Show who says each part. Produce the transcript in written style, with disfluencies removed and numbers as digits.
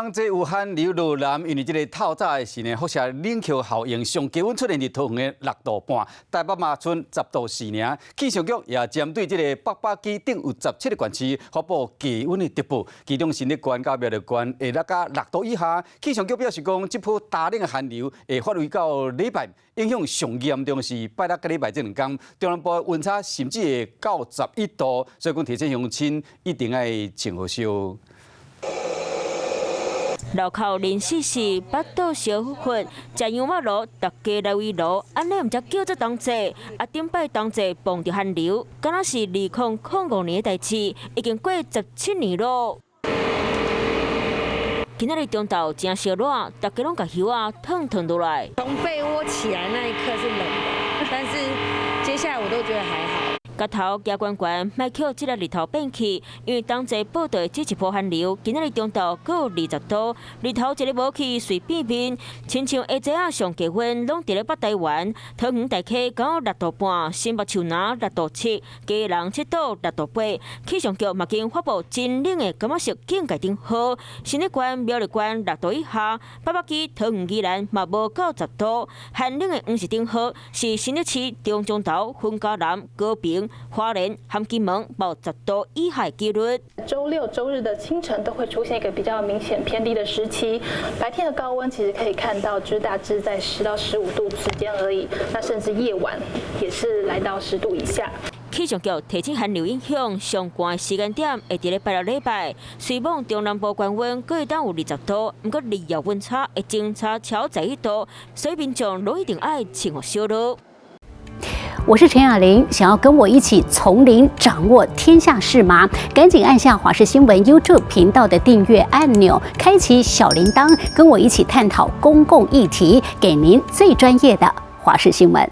Speaker 1: 冬季有寒流落南，因為這个透早的時呢，輻射冷卻效應，上低溫出現佇桃園的6度半，台北嘛賰10度4爾。氣象局也針對這个北北基等有17个縣市發布低溫的特報，其中新竹縣佮苗栗縣會落到6度以下。氣象局表示講，這波大冷的寒流會發揮到禮拜，影響上嚴重是拜六佮禮拜這兩工，中南部溫差甚至會到11度，所以講提醒鄉親一定愛穿好少。
Speaker 2: 路口零四時，腹肚燒忽，食羊肉爐，逐家來圍爐，按呢毋才叫做冬至。啊，頂擺冬至碰著寒流，敢若是2005年的代誌，已經過17年囉。今仔日中晝誠燒熱，逐家攏共袖仔褪褪落來。
Speaker 3: 從被窩起來那一刻是冷的，但是接下來我都覺得還好。
Speaker 2: 共頭舉懸懸，莫予這个日頭變去，因為冬季報到這一波寒流，今仔日中晝閣有20度，日頭一个無去，隨變面，親像下晝仔上低溫攏佇咧北台灣，桃園大溪剛好6度半，新北樹林6度7，基隆7度6度8。氣象局嘛已經發布真冷的柑仔色警戒燈號，新竹縣、苗栗縣6度以下，北北基、桃園、宜蘭嘛無到10度，寒冷的黃色燈號是新竹市中彰投、雲嘉南、高屏、花蓮和金門無10度以下紀錄。
Speaker 4: 週六、週日的清晨都會出現一個比較明顯偏低的時期，白天的高溫其實可以看到，就是大致在10到15度之間而已。那甚至夜晚也是來到10度以下。
Speaker 2: 氣象局提醒寒流影響上寒的時間點會佇咧拜六禮拜，雖罔中南部高溫閣會當有20度，毋過日夜溫差會相差超11度，所以民眾攏一定愛穿予小囉。
Speaker 5: 我是陳雅玲，想要跟我一起從零掌握天下事嗎？趕緊按下華視新聞 YouTube 頻道的訂閱按鈕，開啟小鈴鐺，跟我一起探討公共議題，給您最專業的華視新聞。